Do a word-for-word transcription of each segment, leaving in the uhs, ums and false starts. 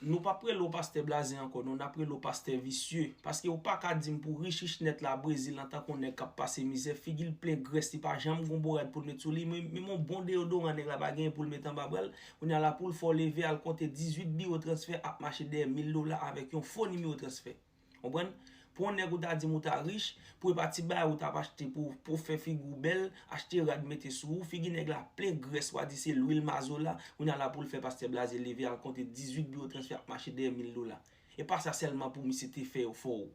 Nou p ap rele w pastè blaze ankò non, n ap rele w pastè visye. Paske ou pa ka di m pou rich rich nèt la Brezil antanke yon nèg k ap pase mizè, figi l plen grès, li pa janm gon borad pou l met sou li, men menm yon bon deyodoran nèg la pa genyen pou l met anba bra l. Kounye a la pou l fè w leve al konte dizuit biwo transfè ap mache dèyè mil dola avèk yon fo nimewo transfè. Konprann? Pou yon nèg ou ta di m ou ta rich, pou e pa ti bagay ou t ap achte pou pou fè figi w bèl, achte rad mete sou ou, figi nèg la plen grès, w a di se lwil mazola, kounye a la pou l fè pastè blaze leve al konte dizuit biwo transfè ap mache dèyè mil dola. E pa sa sèlman pou misye te fè yo fè w.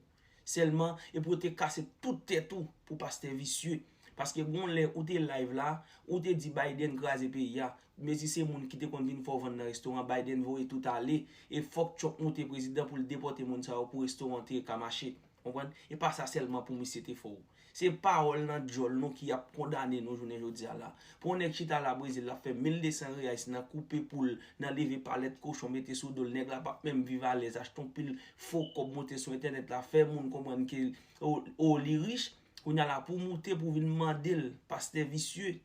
Sèlman, e pou yo te kase tout tèt ou pou pastè visye. Paske gon lè ou te live la, ou te di Biden kraze peyi a. Mezi se moun ki te konn vin fè w vann nan restoran, Biden voye tout ale. E fòk Trump moute prezidan pou l depòte moun sa yo pou restoran te ka mache. Konprann? E pa sa sèlman pou misye te fè w. Se pawòl nan djòl nou ki ap kondane nou jounen jodi a la. Pou yon nèg chita la Brezil, l ap fè mil de san reyais nan koupe poul, nan leve palèt kochon, mete sou do l, nèg la p ap menm viv alèz, achte yon pil fo kòb, moute sou entènèt la, fè moun konprann ke o, o li rich, kounye a la pou moute pou vin mande l, pastè visye.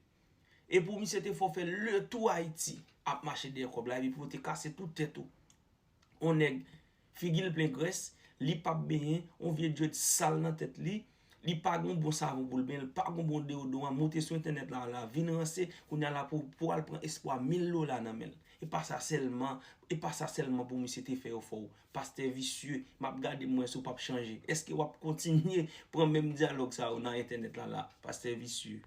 E pou misye te fè w fè letou Ayiti ap mache dèyè kòb la, epi pou yo te kase tout tèt ou. On nèg, figi l plen grès, li p ap benyen, on vye dread sal nan tèt li, li pa gon bon savon pou l benyen, li pa gon bon deyodoran, moute sou entènèt la, la vin ranse, kounye a la pou, pou al pran espwa mil dola nan men l. E pa sa sèlman, e pa sa sèlman pou misye te fè yo fè w. Pastè visye, m ap gade m wè si w p ap chanje. Èske w ap kontinye pran menm dyalòg sa yo nan entènèt la la? Pastè visye.